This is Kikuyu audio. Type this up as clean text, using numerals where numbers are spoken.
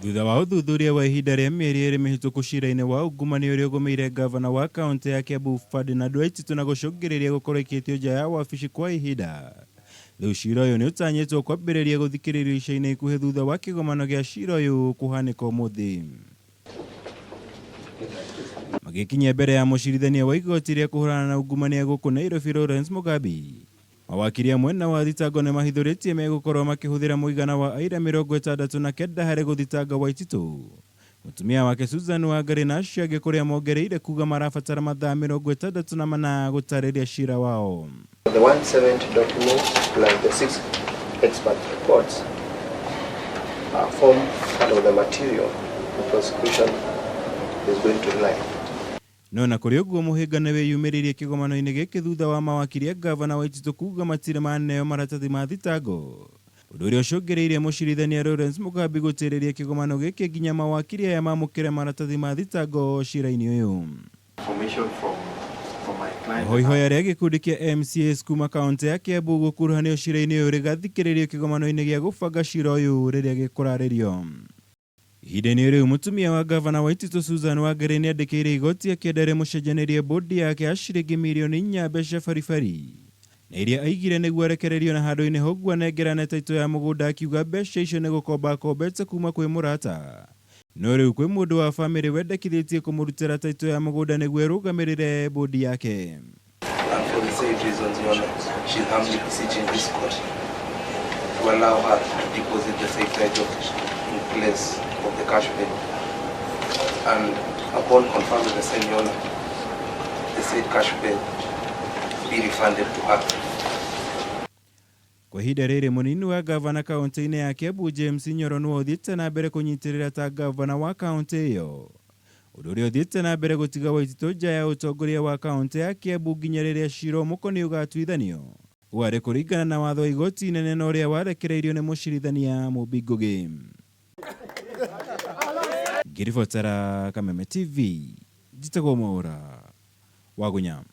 Thutha wa ũthuthuria wa ihinda rĩa mĩeri ĩrĩ mĩhĩtũku cira-inĩ wa ungumania ũrĩa ũgũmĩire ngavana wa kaũntĩ ya Kiambu Ferdinand Waititu na gũcũngĩrĩria gũkorwo aikĩtio nja ya wabici kwa ihinda, rĩu cira ũyũ nĩ ũtanyĩtwo kwambĩrĩria gũthikĩrĩrio ica-inĩ ikuhĩ thutha wa kĩgomano gĩa cira ũyũ kũhanĩka ũmũthĩ. Magĩkinyia mbere ya mũcirithania wa igoti rĩa kũhũrana na ungumania gũkũ Nairobi Lawrence Mugambi, Mawakiri a mwena wa thitango nĩ mahithũrĩtie megũkorwo makĩhũthĩra mũigana wa aira 69 harĩ gũthitanga Waititũ, mũtumia wake Susan Wangari na acio angĩ kũrĩa mongereire kuga marabatara mathaa 64 gũtarĩria cira wao. The 170 documents plus the six expert reports form part of the material the prosecution is going to rely. No na kũrĩ ũguo mũhĩnga nĩ wĩyumĩririe kĩgomano-inĩ gĩkĩ thutha wa mawakiri a ngavana Waititũ kuga matirĩ maneo maratathi ma thitango, ũndũ ũrĩa ũcũngĩrĩirie mũcirithania Lawrence Mugambi gũtĩrĩria kĩgomano gĩkĩ nginya mawakiri aya mamũkĩre maratathi ma thitango cira-inĩ ũyũ. Oho ihoya rĩa gĩkundi kĩa MCAs kuma kaũntĩ ya Kiambu gũkuruhanio cira-inĩ ũyũ rĩgathikĩrĩrio kĩgomano-inĩ gĩa gũbanga cira ũyũ rĩrĩa gĩkũrarĩrio. Ihinda-inĩ rĩu mũtumia wa ngavana Waititũ Susan Wangari nĩandĩkĩire igoti akĩenda rĩmũcenjanĩrie bũndi yake ya ciringi mirioni inya mbeca baribari na iria aigire nĩguo arekererio na handũ-inĩ ha ũguo anengerane taitũ ya mũgũnda akiuga mbeca icio nĩ gũkomba akombete kuma kwĩ mũrata no rĩu kwĩ mũndũ wa famĩlĩ wendekithĩtie kũmũrutĩra taitũ ya mũgũnda nĩguo ĩrũgamĩrĩre bũndi yake. And for the said reasons, Your Honor, she is humbly beseeching this court to allow her to deposit the said title in place of the cash bail. And upon confirming the same, Your Honor, the said cash bail be refunded to her. Kwa ihinda rĩrĩ mũnini wa ngavana kaũntĩ-inĩ ya Kiambu James Nyoro nĩwe ũthiĩte na mbere kũnyitĩrĩra ta ngavana wa kaũntĩ ĩyo ũndũ ũrĩa ũthiĩte na mbere gũtiga Waititũ nja ya ũtongoria wa kaũntĩ ya Kiambu nginya rĩrĩa cira ũmũkoniĩ ũgatuithanio ũũ arĩ kũringana na watho wa igoti inene na ũrĩa warekereirio nĩ mũcirithania Mumbi Ngugi. Ngĩribotera Kameme TV, njĩtagwo Mwaũra wa Gunya.